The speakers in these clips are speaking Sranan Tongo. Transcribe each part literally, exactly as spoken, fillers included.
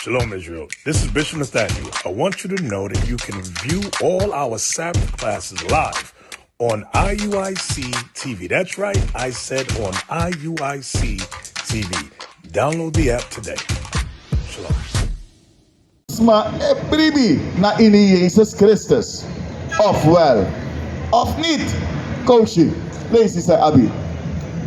Shalom, Israel. This is Bishop Nathaniel. I want you to know that you can view all our Sabbath classes live on I U I C T V. That's right, I said on I U I C T V. Download the app today. Shalom. Sma e bribi na ini Yesus Kristus. Of wel, of niet. Kousi, leisi san yu abi.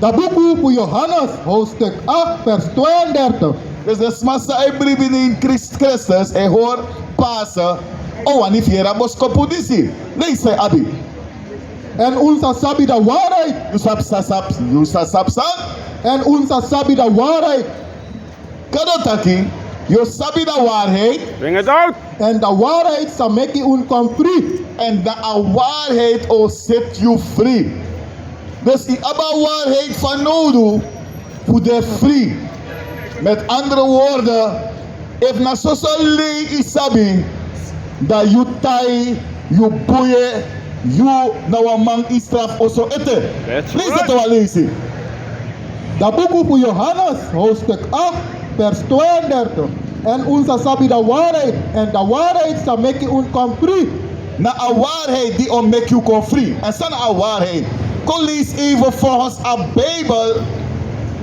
Da buku fu Johannes, hoofdstuk acht, vers tweeëndertig. Dus den sma san e bribi na ini Kris-, Kristus, e hori Pasen, o wani fu yere a boskopu disi. Leisi san yu abi. En un sa sabi da waarheid. Yu sa sabi, yu sa sabi san? En un sa sabi da waarheid. Gado taki, yu o sabi da waarheid. Bring it out. En da waarheid sa meki un kon fri. En da a waarheid o seti yu fri. Dus yu abi a waarheid fanowdu fu de fri. Met andere woorden, efu na soso lei yu sabi, da yu tai, yu bun, yu na wan man, yu strafu oso ete. That's right. Leisi ete wan leisi. Da buku fu Johannes, hoofdstuk acht, vers tweeëndertig. En un sa sabi da waarheid, en da waarheid sa meki un kon fri. Na a waarheid di o meki yu kon fri. En san na a waarheid? Kon leisi even volgens a Bijbel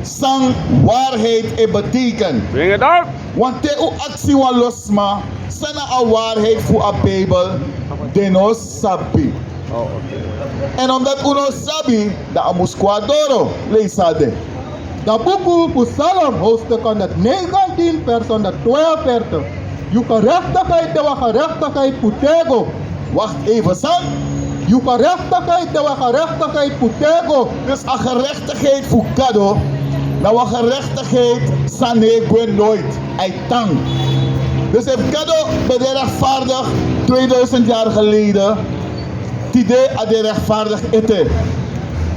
san waarheid e betekent. Bring it out. Want te un aksi wan lo sma san na a waarheid fu a Bijbel, den no sabi. Oh, okay. En omdat un no sabi, dan a mus kon na doro. Leisi san de. Da buku fu Psalm, hoofdstuk honderdnegentien, vers honderdtweeënveertig. Yu gerechtigheid de wan gerechtigheid fu tego. Wacht even, san? Yu gerechtigheid de wan gerechtigheid fu tego. Dus a gerechtigheid fu Gado na wan gerechtigheid san no e gwe nooit. A e tan. Dus efu Gado ben de rechtvaardig tweeduizend jaar geleden, tide a de rechtvaardig ete.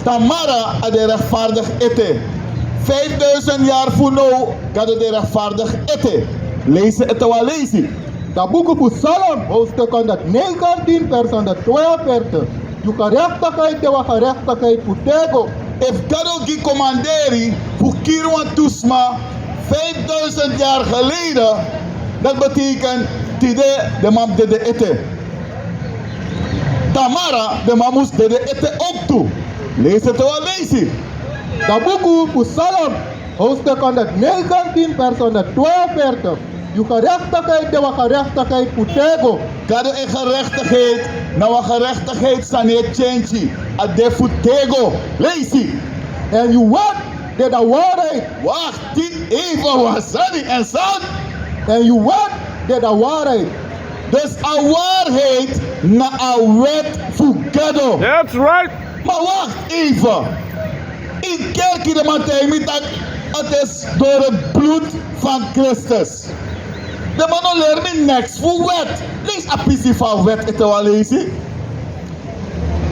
Tamara a de rechtvaardig ete. Vijfduizend jaar fu now, Gado de rechtvaardig ete. Leisi ete wan leisi. Da buku fu Psalm, hoofdstuk honderdnegentien, vers honderdtweeënveertig. Yu gerechtigheid de wan gerechtigheid fu tego. Efu Gado gi komanderi fu kiri wantu sma vijfduizend jaar geleden, dat betekent tide den man mus dede ete. Tamara, den man mus dede ete ook tu. Leisi ete wan leisi. Da buku fu Psalm, hoofdstuk honderdnegentien, vers honderdtweeënveertig. Yu gerechtigheid de wan gerechtigheid fu tego. Gado e gerechtigheid na wan gerechtigheid san no e change. A de fu tego. Leisi. En yu wet de da waarheid. Wacht even, wan sani, en san? En yu wet de da waarheid. Dus a waarheid na a wet fu Gado. That's right. Maar wacht even. In kerki den man taigi mi taki het is door het bloed van Christus. Den man no leri mi niks fu wet. Leisi a pisi fu a wet ete wan leisi.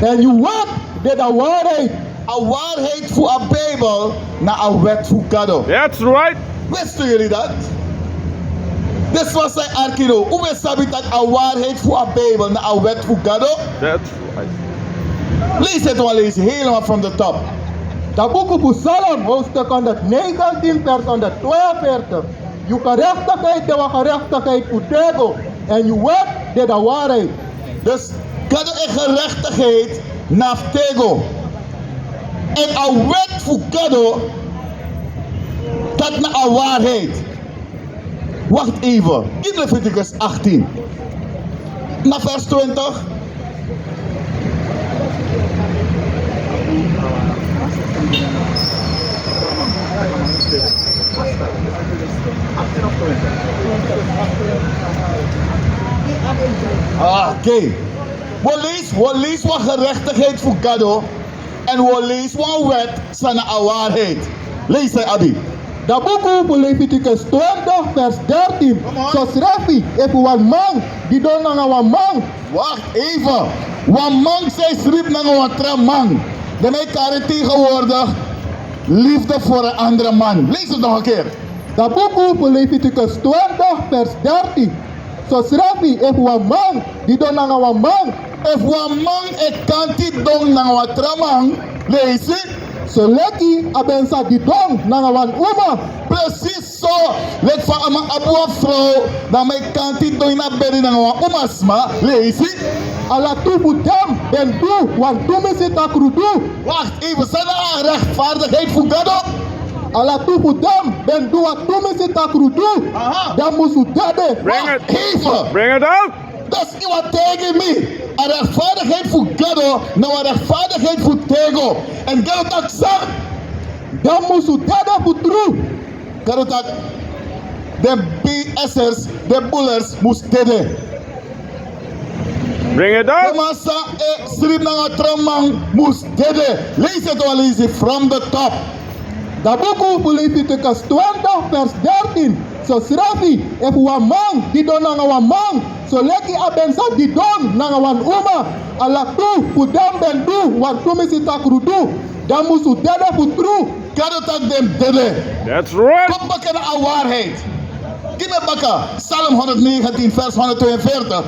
En yu wet de da waarheid. A waarheid fu a Bijbel na a wet fu Gado. That's right. Wisten jullie dat? Dit was zijn arkido. Un ben sabi taki a waarheid fu a Bijbel na a wet fu Gado. That's right. Leisi ete wan leisi, helemaal from the top. Da buku fu Psalm, hoofdstuk honderdnegentien, vers honderdtweeënveertig. Yu gerechtigheid de wan gerechtigheid fu tego. En yu wet de da waarheid. Dus Gado e gerechtigheid na fu tego. En a wet fu Gado, dat na a waarheid. Wacht even. In Leviticus achttien. Na vers twintig. Ah, oké. Wi leisi, wi leisi wan gerechtigheid fu Gado. En wi o leisi wan wet san na a waarheid. Leisi san yu abi. Da buku fu Leviticus twintig vers dertien. Come on. Sosrefi efu wan man didon nanga wan man. Wacht even. Wan man san e sribi nanga wan tra man. Den man e kari tegenwoordig liefde voor een andere man. Leisi het nog een keer. Da buku fu Leviticus twintig vers dertien. Sosrefi efu wan man didon nanga wan man. Efu wan man e kan didon nanga wan tra man, leisi. Soleki a ben sa didon nanga wan uma. Precies so Leki fa a man abi wan frow, dan a man e kanti don ini a bedi nanga wan umasma. Leisi. Ala tu fu den ben du wan tumisi takrudu. Wacht even, san na a rechtvaardigheid fu Gado? Ala tu fu den ben du wan tumisi takrudu. Aha. Dan musu dede. Wacht even. Bring it out. Dus yu wani taigi mi, a rechtvaardigheid fu Gado na wan rechtvaardigheid fu tego. En Gado taki san? Den musu dede fu tru. Gado taki den B S'ers, den bulers mus dede. Bring it out. Den man san e sribi nanga tra man mus dede. Leisi ete wan leisi from the top. Dan buku fu Leviticus twenty vers dertien. Sosrefi efu wan man didon nanga wan man, soleki a ben sa didon nanga wan uma, ala tu fu den ben du wan tumisi takrudu, dan musu dede fu tru. Gado taki den dede. That's right. Kon baka na a waarheid. Gi mi baka Psalm honderdnegentien vers honderdtweeënveertig.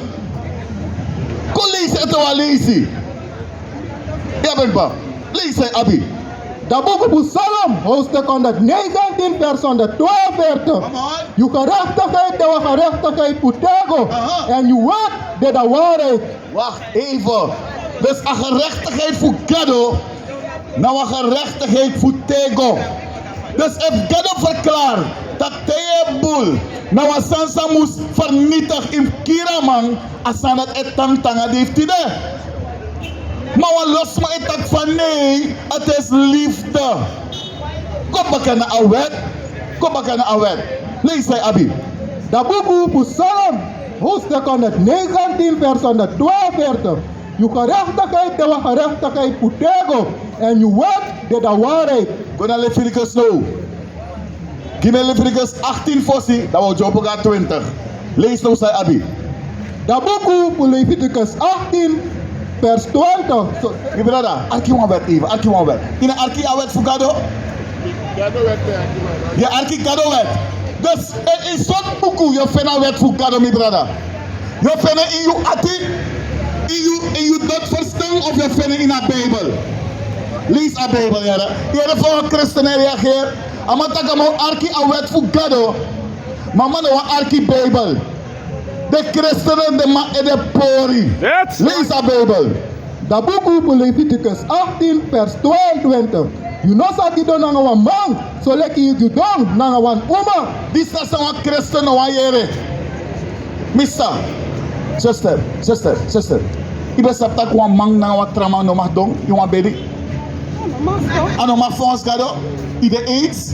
Kon leisi ete wan leisi. Ya ben ba. Leisi san yu abi. Dan buku fu Psalm, hoofdstuk honderdnegentien, vers honderdtweeënveertig. Come on. Yu gerechtigheid de wan gerechtigheid fu tego. Aha. En yu wet de dan waarheid. Wacht even. Dus a gerechtigheid fu Gado na wan gerechtigheid fu tego. Dus efu Gado verklaar taki te yu e bul na wan sani san mus vernietig, yu mus kiri a man, a sani dati e tan nanga den fu tide. Ma wan lo sma e taki fa nee, het is liefde. Go baka na a wet. Go baka na a wet. Leisi san yu abi. Dan buku fu Psalm, hoofdstuk honderdnegentien, vers honderdtweeënveertig. Yu gerechtigheid de wan gerechtigheid fu tego, en yu wet de dan waarheid. Go na Leviticus now. Gi mi Leviticus achttien fosi, dan wi o dyompo go na twintig. Leisi now san yu abi. Dan buku fu Leviticus achttien, vers twintig. So, mi brada, arki wan wet even, arki wan wet. Yu no arki a wet fu Gado? Yu e arki Gado wet. Dus, in, in sortu buku yu o feni a wet fu Gado, mi brada? Yu o feni en in yu ati, in yu, in yu doti ferstan, of yu o feni en in a Bijbel? Leisi a Bijbel, yere. Yere fa wan kristen e reageri. A man taki a man o arki a wet fu Gado, ma a man no wani arki Bijbel. Den kristen, den man ede pori. Leisi a Bijbel. Dan buku fu Leviticus achttien, vers twintig. Yu no sa didon nanga wan man, soleki yu didon nanga wan uma. Disi na san wan kristen no wani yere. Mi sa, zuster, zuster, zuster. Yu ben sabi taki wan man nanga wan tra man no mag don ini wan bedi? A no mag volgens Gado. Yu de eens?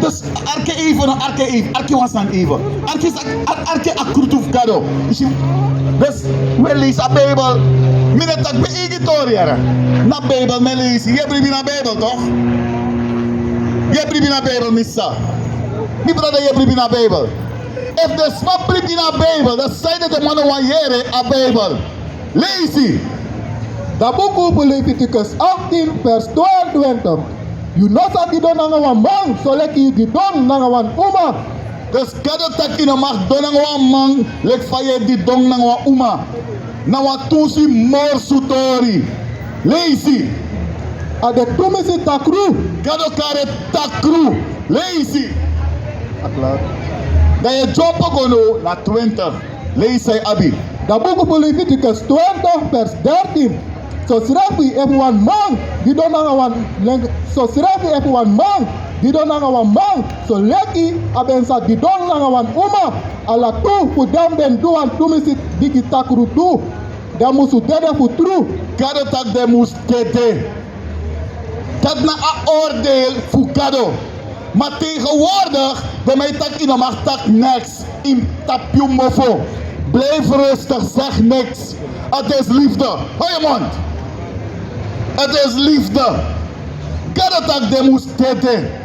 Dus arki even, no, arki even, arki wan sani even. Arki sa, ar-, arki a krutu fu Gado. Yu si, dus wi e leisi a Bijbel. Mi no e taki mi eigi tori, yere. Na Bijbel mi e leisi. Yu e bribi na Bijbel, toch? Yu e bribi na Bijbel, mi sa. Mi brada, yu e bribi na Bijbel. Efu den sma bribi na Bijbel, dan sanede den man no wani yere a Bijbel? Leisi. Dan buku fu Leviticus achttien, vers twintig. Yu no sa didon nanga wan man, soleki yu didon nanga wan uma. Dus Gado taki yu no mag don nanga wan man, leki fa yu e didon nanga wan uma. Na wan tu si morsu tori. Leisi. A de tumisi takru. Gado kari en takru. Leisi. A klaar. Dan yu e dyompo go now na twintig. Leisi san yu abi. Dan buku fu Leviticus twintig, vers dertien. Sosrefi efu wan man didon nanga wan, len-, sosrefi efu wan man didon nanga wan man, soleki a ben sa didon nanga wan uma, ala tu fu den ben du wan tumisi bigi takrudu, den musu dede fu tru. Gado taki den mus dede. Dati na a oordeel fu Gado. Maar tegenwoordig, den man e taki yu no mag taki niks. Yu mus tapu yu mofo. Blijf rustig, zeg niks. Het is liefde. Hou je mond. Het is liefde. Gado taki den mus dede.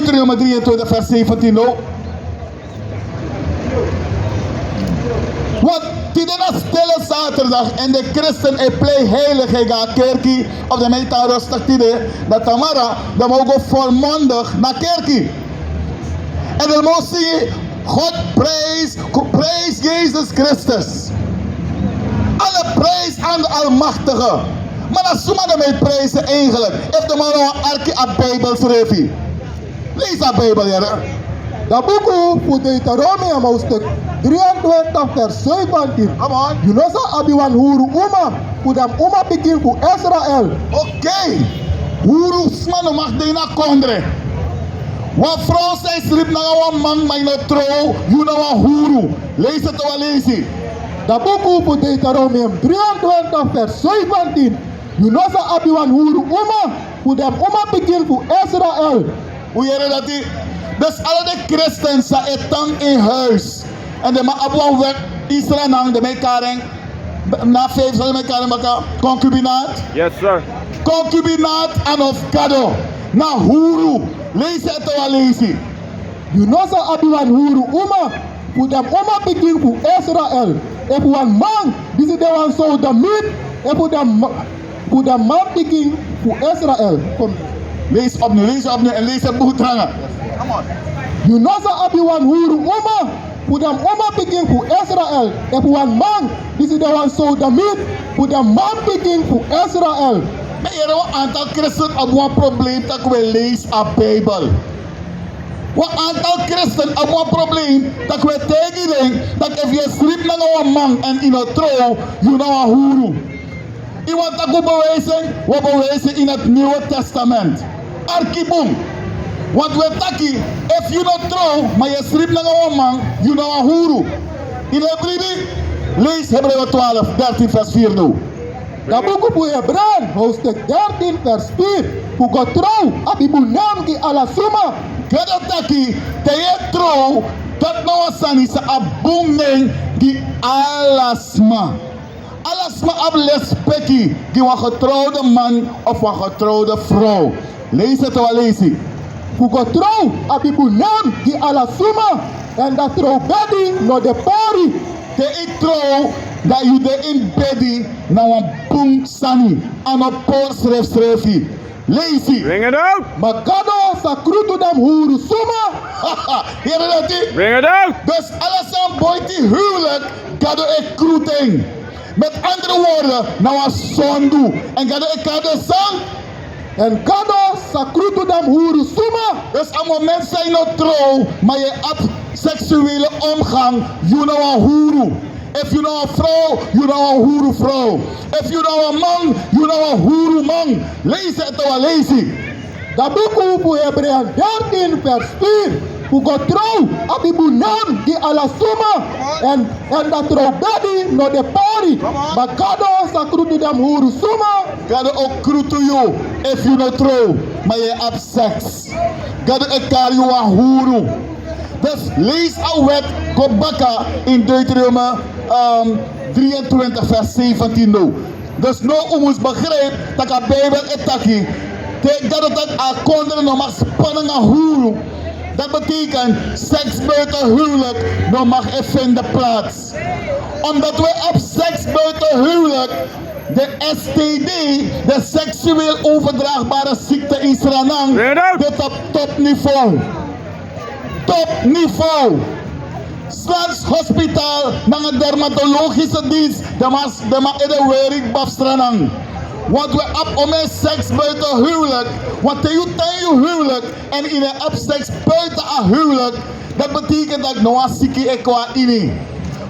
Deuteronomium drieëntwintig vers zeventien, no? Want tide na stille zaterdag en de christen e plei heilig, e go na kerki, of den e tan rustig tide, dan tamara dan den e go volmondig na kerki. En den e singi: God prijs, prijs Jezus Christus. Alle prijs aan de Almachtige. Maar na suma den e prijs eigenlijk? Efu den man no wani arki a Bijbel srefi. Leisi a Bijbel, yere. Da buku fu Deuteronomium hoofdstuk drieëntwintig vers zeventien. Come on. Yu no sa abi wan huru uma fu den umapikin fu Israel. Oké. Huru sma no mag de ini a kondre. Wan frow san e slibi nanga wan man, ma yu no trow, yu na wan huru. Leisi, te wan leisi. Da buku fu Deuteronomium drieëntwintig vers zeventien. Yu no sa abi wan huru uma fu den umapikin fu Israel. Un yere dati? Dus ala den christen san e tan in huis, en den man abi wan wet, Israel, nanga den man e kari en, na vijf san den man e kari en baka, concubinaat. Yes, sir. Concubinaat, a no fu gado, na huru. Leisi, te wan leisi. Yu no sa abi wan huru uma fu den umapikin fu Israel, efu wan man disi de wan sodomiet, efu den ma-, fu den manpikin fu Israel. Kom. Leisi opnieuw, leisi opnieuw en leisi bun tranga. Yu no sa abi wan huru uma fu den umapikin fu Israel, efu wan man disi de wan sodomiet, fu den manpikin fu Israel. Mi e yere wan aantal christen abi wan probleem tak' un e leisi a Bijbel. Wan aantal christen abi wan probleem tak' un e taigi den tak' efu yu e slibi nanga wan man en yu no trow, yu na wan huru. Yu wani tak' un bewijs en? Wi o bewijs en in het Nieuwe Testament. Arki bun. Want wi e taki, efu yu no trow, ma yu e slibi nanga wan man, yu na wan huru. Yu no e bribi? Leisi Hebreeën twaalf, dertien vers vier now. Da buku fu Hebreeën hoofdstuk dertien vers vier. Fu go trow abi bun nen gi ala suma. Gado taki, te yu e trow, dati na wan sani san abi bun nen gi ala sma. Ala sma abi lespeki gi wan getrouwde man of wan getrouwde frow. Leisi, te wan leisi. Fu go trow abi bun nen gi ala sma, èn da trowbedi no de pori. Te yu trow, da yu de ini bedi, na wan bun sani, a no pori srefsrefi. Leisi. Bring it out. Ma Gado sa krutu den huru suma. Yere dati? Bring it out. Dus ala san boiti huwelijk, Gado e krutu en. Met andere woorden, na wan sondu. Èn Gado e kari den san? Èn Gado sa krutu den huru suma. Dus a moment san yu no trow, ma yu e abi seksuele omgang, yu na wan huru. Efu yu na wan frow, yu na wan huru frow. Efu yu na wan man, yu na wan huru man. Leisi, te wan leisi. Da buku fu Hebreeën dertien vers vier. Fu go trow abi bun nen gi ala suma, èn, èn da trowbedi no de pori. Ma Gado sa krutu den huru suma. Gado o krutu yu efu yu no trow, ma yu e abi seks. Gado e kari yu wan huru. Dus leisi a wet go baka in Deuteronomium, ehm, drieëntwintig vers zeventien now. Dus now un mus begrijp tak' a Bijbel e taki, te Gado taki a kondre no mag span nanga huru, dat betekent seks buiten huwelijk no mag e vinden plaats. Omdat wi abi seks buiten huwelijk, de S T D, de seksueel overdraagbare ziekte in Sranan, de top, topniveau. Topniveau. Srans Hospital nanga dermatologische dienst, den man, den man e de weri kba fu Sranan. Want wi abi omeni seks buiten huwelijk. Want te yu tan ini yu huwelijk èn yu no abi seks buiten a huwelijk, dat betekent tak' no wan siki e kon na ini.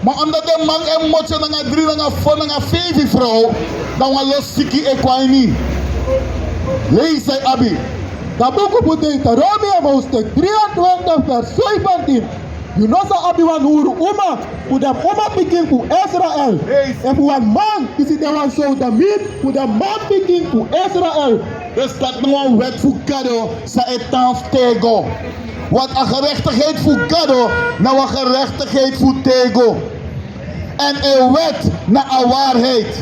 Ma omdat den man e motyo nanga dri, nanga fo, nanga feifi frow, dan wan lo siki e kon na ini. Leisi san yu abi. Da buku fu Deuteronomium hoofdstuk drieëntwintig vers zeventien. Yu no sa abi wan huru uma fu den umapikin fu Israel. Efu wan man disi de wan sodomiet fu den manpikin fu Israel. Dus dati na wan wet fu Gado san e tan fu tego. Want a gerechtigheid fu Gado na wan gerechtigheid fu tego. Èn a wet na a waarheid.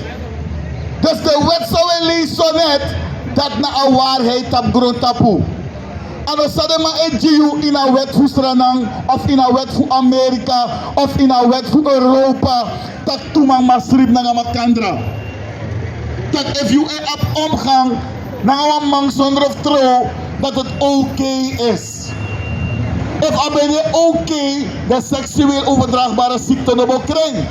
Dus de wet san wi e leisi so net, dati na a waarheid tapu grontapu. A no san den man e gi yu ini a wet fu Sranan, of ini a wet fu Amerika, of ini a wet fu Europa, tak' tu man mag sribi nanga makandra. Tak' efu yu e abi omgang nanga wan man sonder fu trow, dati het oké is. Efu a ben de oké, dan seksueel overdraagbare ziekte no bo kren.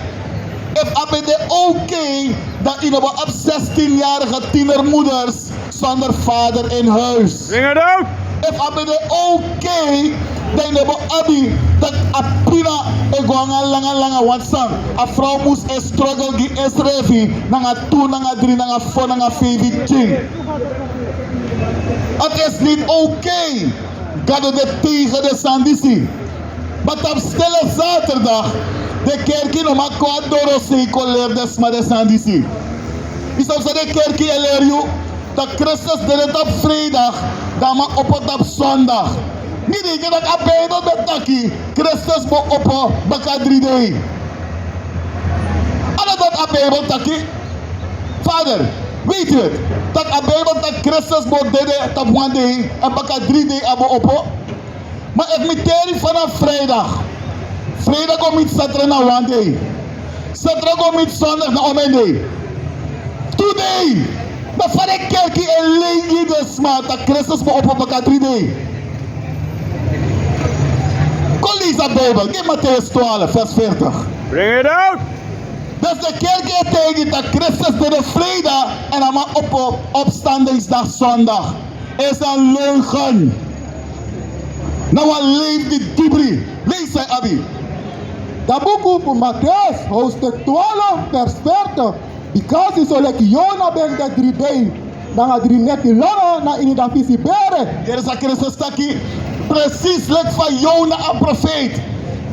Efu a ben de oké, dan yu no bo abi zestienjarige tienermoeders zonder vader in huis. Bring it out! Efu a ben de oké, dan yu no bo abi tak' a pina e go nanga langa langa. Want san, a vrouw mus e struggle gi ensrefi nanga tu, nanga dri, nanga fo, nanga feifi pikin. Het is niet oké. Gado de tegen den sani disi. Ma tapu stele zaterdag, den kerki no man kon na dorosei kon leri den sma den sani disi. Yu sabi san den kerki e leri yu? Tak' Kristus dede tapu vrijdag, dan a man opo tapu zondag. Mi denki tak' a Bijbel ben taki Kristus bo opo baka dri dei. A no dati a Bijbel taki. Vader, weet u het? Tak' a Bijbel taki Kristus bo dede tapu wan dei, èn baka dri dei a bo opo. Ma efu mi teri fanaf vrijdag, vrijdag go miti satra na wan dei, satra go miti zondag na omeni dei, tu dei. Dan fa den kerki e lei gi den sma tak' Kristus bo opo baka dri dei? Kon leisi a Bijbel, gi Matthäus twaalf, vers veertig. Bring it out! Dus den kerki e taigi tak' Kristus dede vrijdag èn a man opo opstandingsdag zondag. Is een leugen. Na wan leif di dibri. Leisi san yu abi. Dan buku fu Matthäus, hoofdstuk twaalf, vers veertig. Bikasi soleki Yona ben de dri dei nanga dri neti langa na ini a fisi bere. Yere san Kristus taki, precies leki fa Yona a profeet,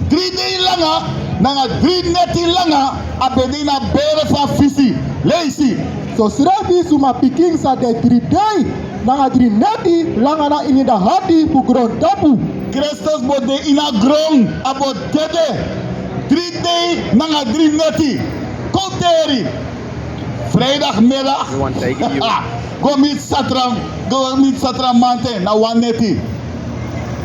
dri dei langa nanga dri neti langa a ben de ini a bere fu a fisi. Leisi. Sosrefi Suma Pikin sa de dri dei nanga dri neti langa na ini a hati fu grontapu. Kristus bo de ini a gron, a bo dede dri dei nanga dri neti. Kon teri. Vrijdagmiddag go miti satra, go miti satra manten na wan neti.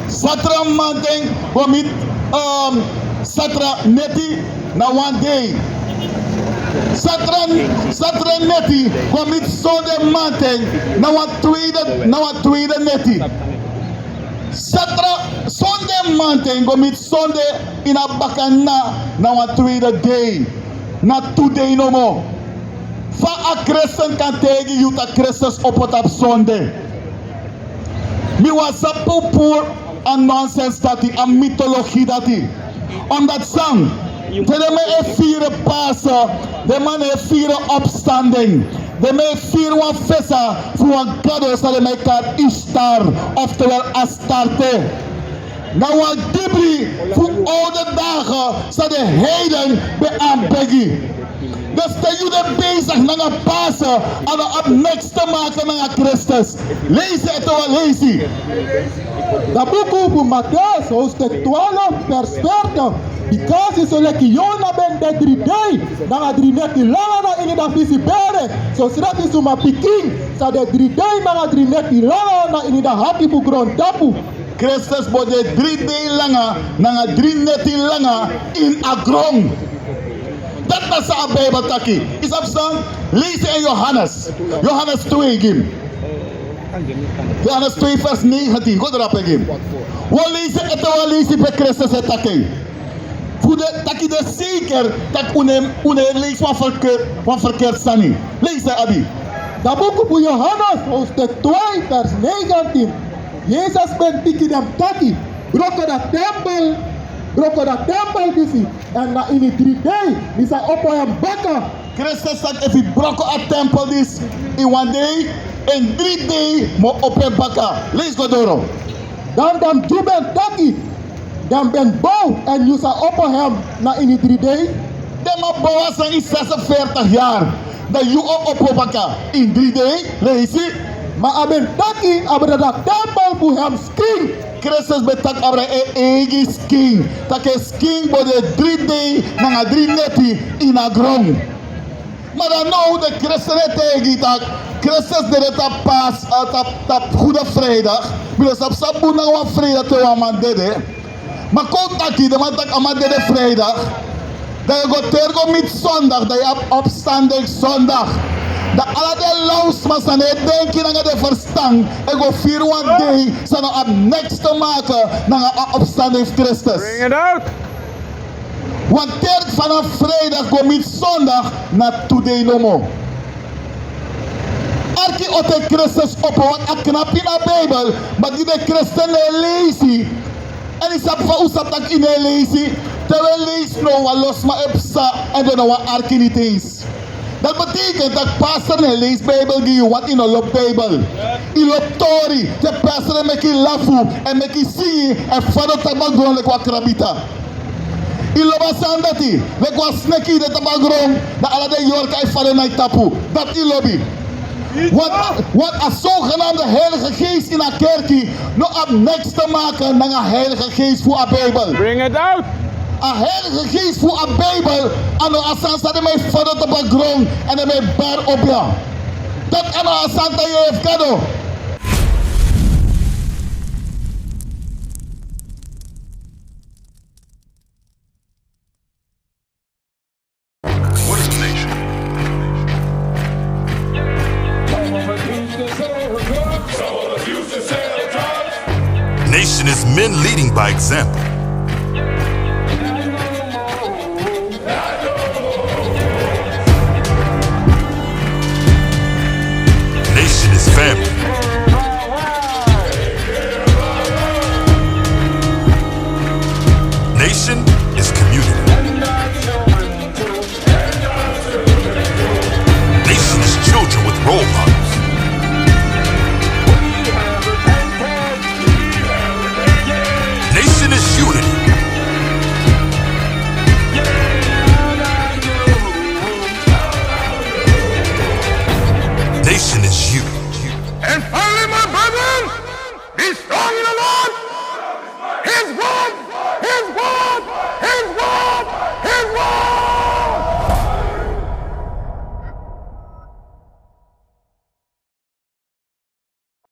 Satra manten go miti, ehm, satra neti na wan dei. Satra, satra neti go miti sonde manten na wan tweede, na wan tweede neti. Satra, sonde manten go miti sonde ini a bakana na wan tweede dei. Na tu dei nomo. Fa a kresten kan taigi yu tak' Kristus opo tapu sonde? Mi wani sabi puru a nonsens dati, a mitologi dati. Omdat san, te den man e firi Pasen, den man e firi opstanding. Den man e firi wan fesa fu wan gado san den man e kari Ishtar, oftewel Astarte. Na wan dibri fu owde dagen san den heiden ben e begi. Dus te yu de bezig nanga Pasen, a no abi niks te maken nanga Kristus. Leisi ete wan leisi. A buku fu Matthäus, hoofdstuk twaalf, vers veertig. Bikasi soleki Yona ben de dri dei nanga dri neti langa na ini a fisi bere, sosrefi Suma Pikin sa de dri dei nanga dri neti langa na ini a hati fu grontapu. Kristus bo de dri dei langa nanga dri neti langa ini a gron. Dati na san a Bijbel taki. Yu sabi san? Leisi in Johannes. Johannes twee gi mi. Johannes twee vers negentien. Go drape gi mi. Wan leisi ete wan leisi pe Kristus e taki. Fu de taki de zeker tak' un no, un no e leisi wan verkeerd, wan verkeerd sani. Leisi san yu abi. A buku fu Johannes, hoofdstuk twee, vers negentien. Yesus ben piki den taki: Broko a tempel, broko a tempel disi, èn na ini dri dei mi sa opo en baka. Kristus taki efu yu broko a tempel disi ini wan dei, ini dri dei mi o opo en baka. Leisi go doro. Dan den Dyu ben taki: Den ben bow, èn yu sa opo en na ini dri dei? Den man bow a sani ini zesenveertig yari, dan yu o opo baka ini dri dei? Leisi. Ma a ben taki abra a tempel fu en skin. Kristus ben taki abra en eigi skin, tak' en skin bo de dri dei nanga dri neti ini a gron. Ma dan now den kresten e taigi tak' Kristus dede tapu Pas, eh, tapu, tapu Goede Vrijdag. Mi no sabi san bun nanga wan vrijdag te wan man dede. Ma kon taki, den man taki a man dede vrijdag. Dan yu go teri go miti zondag, dan yu abi opstanding zondag. Dan ala den law sma san no e denki nanga den ferstan e go firi wan dei san no abi niks te maken nanga a opstanding fu Kristus. Bring it out. Want teri fanaf vrijdag go miti zondag na tu dei nomo. Arki o teki Kristus opo, want a knapu ini a Bijbel, ma gi den Kristus no e leisi. Èn yu sabi fa un sabi tak' yu no e leisi? Te wi e leisi now, wan lo sma e psa èn den no wani arki niti eens. Dati betekent tak' pastor no e leisi Bijbel gi yu, want yu no lobi Bijbel. Yu lobi tori, te pastor e meki yu lafu èn meki yu singi èn fadon tapu a gron leki wan krabita. Yu lobi a sani dati, leki wan sneki yu de tapu a gron, dan ala den yorka e fadon na yu tapu. Dati yu lobi. Want, want a zogenaamde Heilige Geest in a kerki no abi niks te maken nanga Heilige Geest fu a Bijbel. Bring it out. A Heilige Geest fu a Bijbel a no a sani san den man e fadon tapu a gron èn den man e bari opo ya. Dati a no a santa yeye fu Gado. What is a nation? Nation is men leading by example.